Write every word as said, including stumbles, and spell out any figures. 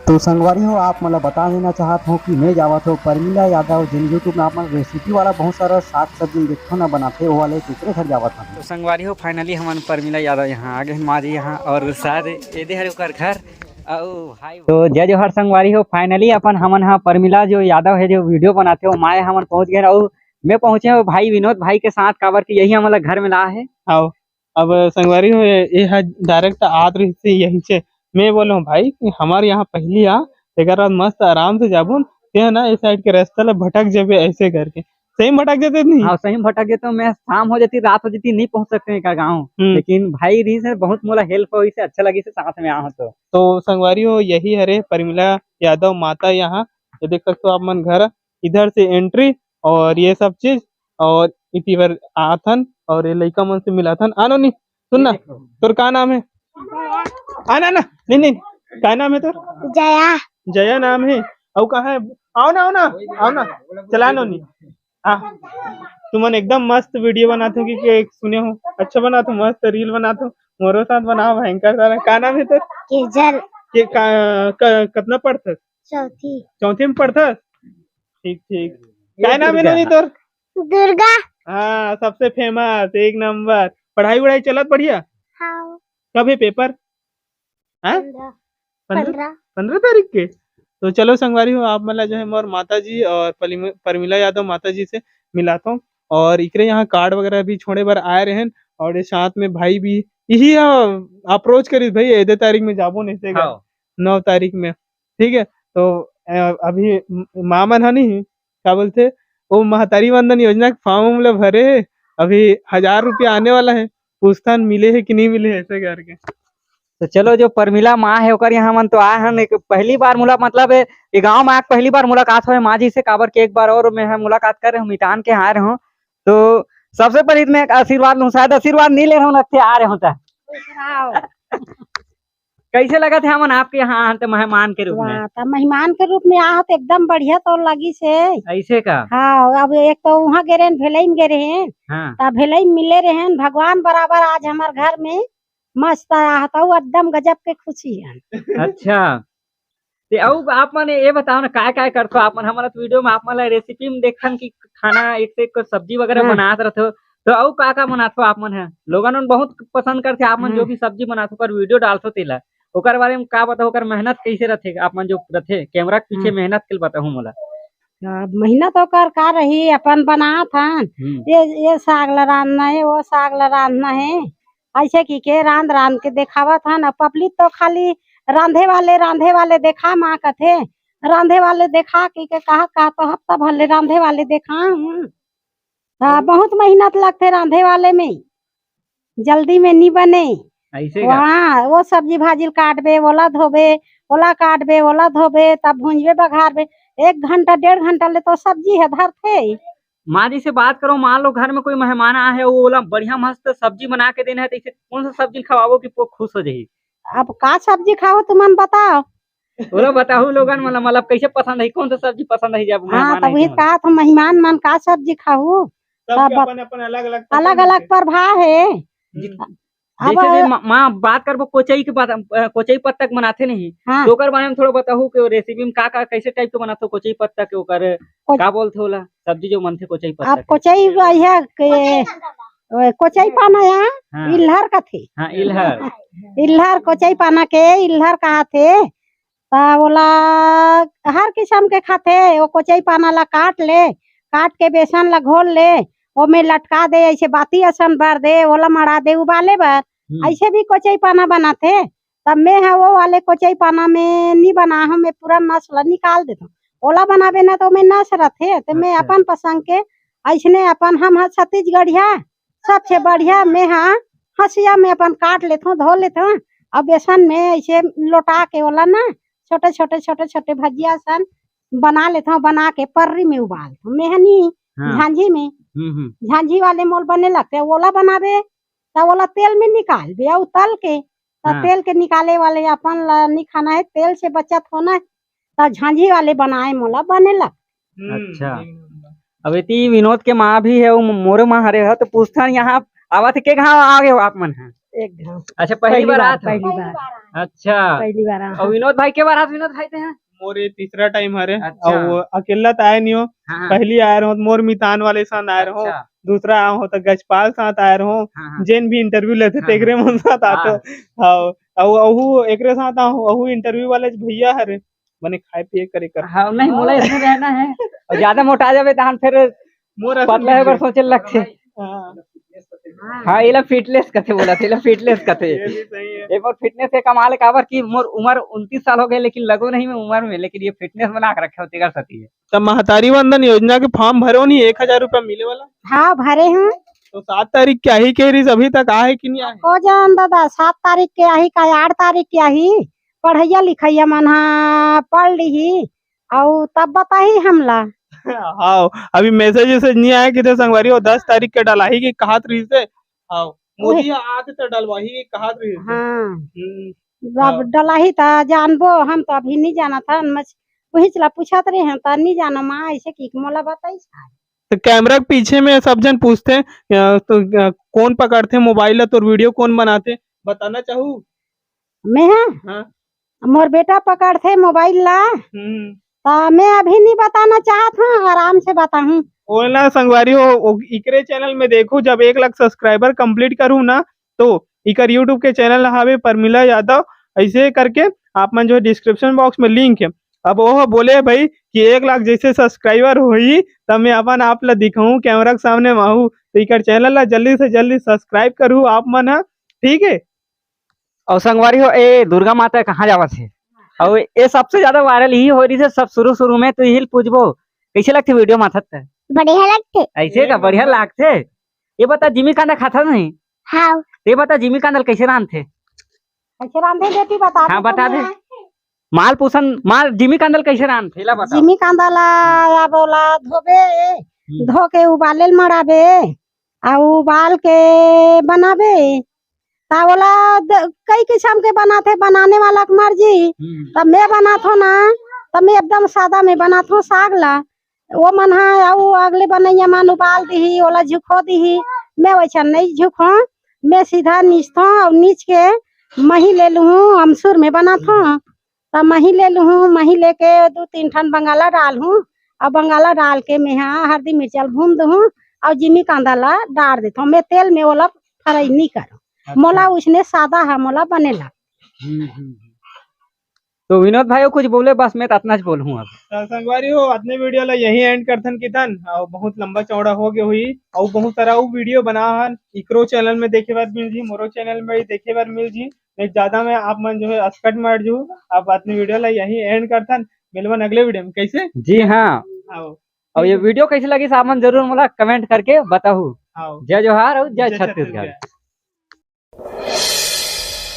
तो संगवारी हो, आप मन ला बता देना चाहत हूँ कि मैं जावत हूँ परमिला यादव, जिन YouTube में आप मन रेसिपी वाला बहुत सारा साग सब्जी देखथो ना बनाथे, वो वाले तेकरे घर जावत हूँ। तो संगवारी हो, finally हमन परमिला यादव यहाँ आ गए, माँ जी यहाँ, और शायद ये दे हरे ओकर घर। अउ हाय, तो जय जोहार संगवारी हो, finally अपन हमन हा परमिला जो यादव है जो वीडियो बनाथे, वो माय हमन पहुँच गए, और मैं पहुँचे हूँ भाई विनोद भाई के साथ, काबर कि यही हमन ला घर में ला है। आओ। अब संगवारी हो, ये, ये ह direct आत रहिस हे यही से। मैं बोलूँ भाई कि हमारे यहाँ पहली आ, तेकर बाद मस्त आराम से जाबुन, ते ह ना, इस साइड के रास्ता ला भटक जाबे ऐसे करके। सही में भटक जाते नहीं? हाँ, सही में भटक जाते। मैं शाम हो जाती, रात हो जाती, नहीं पहुँच सकते हैं का गाँव। हम्म। लेकिन भाई रहिस हे, बहुत मोला help होइस हे, अच्छा लगिस हे, साथ में आए हों तो। तो संगवारी हो, यही हरे परमिला यादव माता यहाँ, ये देख सकते हो आप मन घर, इधर से entry और ये सब चीज, और इति बर आथन और ये लइका मन से मिलाथन। आनो नी, सुन ना, तोर का नाम है? आना ना, नहीं, नहीं, का नाम है तोर? जया। जया नाम है। अउ कहाँ है? आओ ना, आओ ना, आओ ना, चला नो नी। हाँ, तुमन एकदम मस्त वीडियो बनाते हो कि, कि एक सुने हो, अच्छा बनाते हो, मस्त रील बनाते हो, मोरो साथ बनाओ भयंकर सारा। का नाम है तोर? केजल। के का, क-, कतना पढ़थस? चौथी। चौथी में पढ़थस? ठीक, ठीक। ये काय नाम है दुर्गा। नोनी तोर? दुर्गा। हाँ, सबसे famous, एक नंबर। पढ़ाई वढ़ाई चलत बढ़िया? हाँ। कब है पेपर? हैं? पंद्रह। पंद्रह? पंद्रह। पंद्रह तारीख के? तो चलो संगवारी हो, आप मन ला जो है मोर माता जी और पलिम-, परमिला यादव माता जी से मिलाता हूँ। और इकरे यहाँ कार्ड वगैरह भी छोड़े बर आए रहेन, और ये साथ में भाई भी यही, हाँ, approach करिस भाई, एदे तारीख में जाबो नहीं से हाँ। नौ तारीख में, ठीक है। तो, अ, अभी म-, माँ मन ह नहीं, का बोलथे, वो महतारी वंदन योजना के form ल भरे हे, अभी हजार रुपया आने वाला है, पूछथन मिले है कि नहीं मिले है, ऐसे करके। तो चलो, जो परमिला माँ है, ओकर यहाँ मन तो आए हन, एक पहली बार मुला-, मतलब, ये गाँव में आके पहली बार मुलाकात होए माँ जी से, काबर के एक बार और मैं ह मुलाकात करे हूँ, मितान के आए रहूँ, तो सबसे पहले मैं एक आशीर्वाद लूँ, शायद आशीर्वाद नहीं ले रहूँ, अच्छे आ रहे हूँ तो। कैसे लगत हे हमन आपके यहाँ आन त मेहमान के रूप में? वाह, त मेहमान के रूप में आहत एकदम बढ़िया तोर लगिस हे। ऐसे का? हाँ, अब एक तो उहाँ गे रहेन, भेलई में गे रहेन, हाँ। त भेलई में मिले रहेन, भगवान बराबर आज हमर घर में मस्त आहत, अउ एकदम गजब के खुशी हे। अच्छा, ते अउ आप मन ये बताओ ना, काय काय करथो आप मन? हमन तो वीडियो में आप मन ला रेसिपी में देखथन कि खाना एक से एक सब्जी वगैरह हाँ। बनात रथो, तो अउ का का बनाथो आप मन ह? लोगन मन बहुत पसंद करथे आप मन जो हाँ। भी सब्जी बनाथो, ओकर वीडियो डालथो तेला, ओकर बारे में का बताओ, ओकर मेहनत कैसे रथे? आप मन जो रथे कैमरा के पीछे हाँ। मेहनत के बताओ मोला। अब मेहनत ओकर का रही, अपन बनात हन, हम्म। ये, ये साग ला रांधना है, वो साग ला रांधना है, ऐसे की के रांध रांध के देखावत हन। अब पब्लिक तो खाली रांधे वाले, रांधे वाले देखा माँ कथे, रांधे वाले देखा की के कहा, कहा तो हफ्ता भर ले रांधे वाले देखा हूँ। हाँ, बहुत मेहनत लगथे रांधे वाले में, जल्दी में नी बने। ऐसे का? हाँ, वो सब्जी भाजी ल काटबे, ओला धोबे, ओला काटबे, ओला धोबे, तब भूंजबे, बघारबे, एक घंटा, डेढ़ घंटा ले तो सब्जी ह धरथे। माँ जी से बात करो, मान लो घर में कोई मेहमान आए है, वो ओला बढ़िया मस्त सब्जी बना के देना है, तो इसे कौन सा सब्जी खवाबो कि वो खुश हो जाही? अब का सब्जी खाओ, तुमन बताओ। ओला बताहू लोगन मन ला, मतलब, कैसे पसंद है, कौन सा सब्जी पसंद है जब हाँ, मेहमान तब आए वही तो? कहा था, मेहमान मन का सब्जी खाहू? सबके तब अपन, अपन अलग-अलग पसंद अलग-अलग होथे। प्रभाव है। हम्म। अब जैसे भी मा-, माँ बात करबो कोचई के बात, अ, कोचई पत्ता के बनाथे नहीं, हाँ। तो ओकर बारे में थोड़ा बताहू कि रेसिपी में का, का, कैसे टाइप के बनाथे कोचई पत्ता के, ओकर कोच- का बोलथे ओला, सब्जी जो बनथे कोचई पत्ता अब के? कोचई यह के, ओ, कोचई पाना या हाँ। इल्हर कथे। हाँ, इल्हर। इल्हर, कोचई पाना के इल्हर कहाथे। त ओला हर किसम के खाथे। वो कोचई पाना ला काट ले, काट के बेसन ला घोल ले, ओमे लटका दे, ऐसे बाती असन बर दे, ओला मड़ा दे उबाले बर। हम्म। ऐसे भी कोचई पाना बनाथे। तब मैं ह वो वाले कोचई पाना में नी बनाहूँ, मैं पूरा नस ला निकाल देथों। ओला बनाबे ना तो ओमे नस रथे, त मैं अच्छा। अपन पसंद के ऐसने अपन हम ह छत्तीसगढ़िया सबसे बढ़िया मैं ह हंसिया में अपन काट लेथों, धो लेथों, अउ बेसन में ऐसे लोटा के ओला ना छोटे, छोटे, छोटे, छोटे भजिया सन बना लेथों, बना के पर्री में उबालथों। मैं ह नी हाँ। झांझी में, हम्म, हम्म। झांझी वाले मोल बने लगथे, ओला बनाबे त ओला तेल में निकालबे अउ तल के, त हाँ। तेल के निकाले वाले अपन ला नी खाना है, तेल से बचत होना है, त झांझी वाले बनाए मोला बने लग। हम्म, अच्छा। एक नंबर। अब एती विनोद के माँ भी है, वो मोरो माँ हरे ह, तो पूछथन यहाँ आवत के कहाँ आ गए हो आप मन ह? एक घाव। अच्छा, पहली पहली बार बार, आत हो? पहली बार। अच्छा। पहली बार आए और हन। विनोद भाई, के बार आत विनोद भाई ते हैं? मोर ये तीसरा टाइम हरे। अच्छा। और वो अकेला तो आए नहीं हो, हाँ, हाँ। पहली आए रहो, मोर मितान वाले साथ आए रहो, अच्छा। दूसरा आए हो तो गजपाल साथ आए रहो, हाँ, हाँ। जेन भी इंटरव्यू लेते हाँ, तेकरे हाँ। मन साथ आते हाँ। हो। हाँ, और अहू एकरे साथ आए हो, अहू इंटरव्यू वाले भैया हरे, बने खाए पिए करे कर। हाँ, नहीं, मोला इसमें रहना है। और ज्यादा मोटा जाबे तहन फिर मोर असन पतला है, नहीं बर है। सोचे लगथे। हाँ। हाँ, एला फिटलेस कथे बोला, एला फिटलेस कथे। ये भी सही है। एक बार फिटनेस के कमाल है, काबर कि मोर उम्र उनतीस साल हो गए, लेकिन लगो नहीं मैं उम्र में, लेकिन ये फिटनेस बना के रखे हो, तेकर सती है। तब महतारी वंदन योजना के फॉर्म भरो नहीं, एक हजार रुपया मिले वाला? हाँ, भरे हूँ। तो सात तारीख के आही कह रही, अभी तक आहे कि नहीं आहे? को जान दादा, सात तारीख के आही का आठ तारीख के आही? पढ़ैया लिखैया मन हा पढ़ लिही, अउ तब बताही हमला। हाँ, अभी मैसेज वैसेज नहीं आया कि संगवारी हो, दस तारीख के डलाही के कहत रही से। हाँ, मोदी उहे। आत तो डलवाही के कहत रही से। हाँ। हम्म, अब हाँ। डलाही त जानबो, हम तो अभी नहीं जानत हन, मच उही चला पूछत रहे हैं त नहीं जानो माँ, ऐसे कि मोला बताई। तो कैमरा के पीछे में सब जन पूछते हैं, अ, तो, अ, कौन पकड़ते मोबाइल ला, तोर वीडियो कौन बनाते, बताना चाहू? मैं हाँ? हाँ। मोर बेटा पकड़थे मोबाइल ला, हम्म। त मैं अभी नहीं बताना चाहत हूँ, आराम से बताहूँ। ओला संगवारी हो, ओ, इकरे चैनल में देखू, जब एक लाख सब्सक्राइबर कंप्लीट करूँ ना, तो इकर YouTube के चैनल हवे परमिला यादव, ऐसे करके आप मन जो है डिस्क्रिप्शन बॉक्स में लिंक है। अब वो बोले भाई कि एक लाख जैसे सब्सक्राइबर होही, तब मैं अपन आप ला दिखाऊं, कैमरा के सामने माहू, तो इकर चैनल ला जल्दी से जल्दी सब्सक्राइब करू आप मन ह, ठीक है? और संगवारी हो, ए दुर्गा माता कहाँ जावत हे? और ये सबसे ज्यादा वायरल ही हो रही है सब शुरू शुरू में, तो यही पूछबो, कैसे लगथे वीडियो माथत? बढ़िया लगथे। ऐसे का बढ़िया लागथे? ये बता, जिमी कांदा खाता नहीं? हाँ। ये बता, जिमी कांदा ल कैसे रांधथे? कैसे रांधे बेटी, बता हाँ, दे बता तुमने। दे। माल पुसन, माल जिमी कांदा ल कैसे रांधथे? ला बता। जिमी कांदा ला, या बोला, धोबे, हम्म। धो के उबाले ल मड़ाबे, अउ उबाल के बनाबे, त ओला द-, कई किसम के बनाथे, बनाने वाला के मर्जी। हम्म। तब मैं बनाथों ना, तब मैं एकदम सादा में बनाथों साग ला। वो मन हा अउ अगले बनैया मन उबाल दिही, ओला झुको दिही, मैं वैसा नहीं झुको। मैं सीधा नीचथों अउ नीच के मही ले लूहूँ, अमसूर में बनाथों। त मही ले लूहूँ, मही लेके दू तीन ठन बंगाला डालहूँ, अउ बंगाला डाल के मेहा हरदी मिर्चा ल भून दूहूँ, अउ जिमी कांदा ला डार देथों। मैं तेल में ओला फ्राई नहीं करूँ। अच्छा। मोला उसने सादा हा मोला बने ला। हम्म, हम्म, हम्म। तो विनोद भाई, कुछ बोले, बस मैं तो अतना च बोलहूँ अब। त संगवारी हो, अतने वीडियो ला यही एंड करथन किथन, अउ बहुत लंबा चौड़ा हो गए हुई, अउ बहुत सारा अउ वीडियो बना हन, इकरो चैनल में देखे बर मिल जी, मोरो चैनल में भी देखे बर मिल जी। नहीं ज्यादा में आप मन जो है असकट मर जू, आप अतने वीडियो ला यही एंड करथन, मिलवन अगले वीडियो में। कैसे? जी हाँ। आओ। और ये वीडियो कैसे लगी, आप मन जरूर मोला कमेंट करके बताहू। आओ। जय जोहार और जय जय छत्तीसगढ़। छत्तीसगढ़।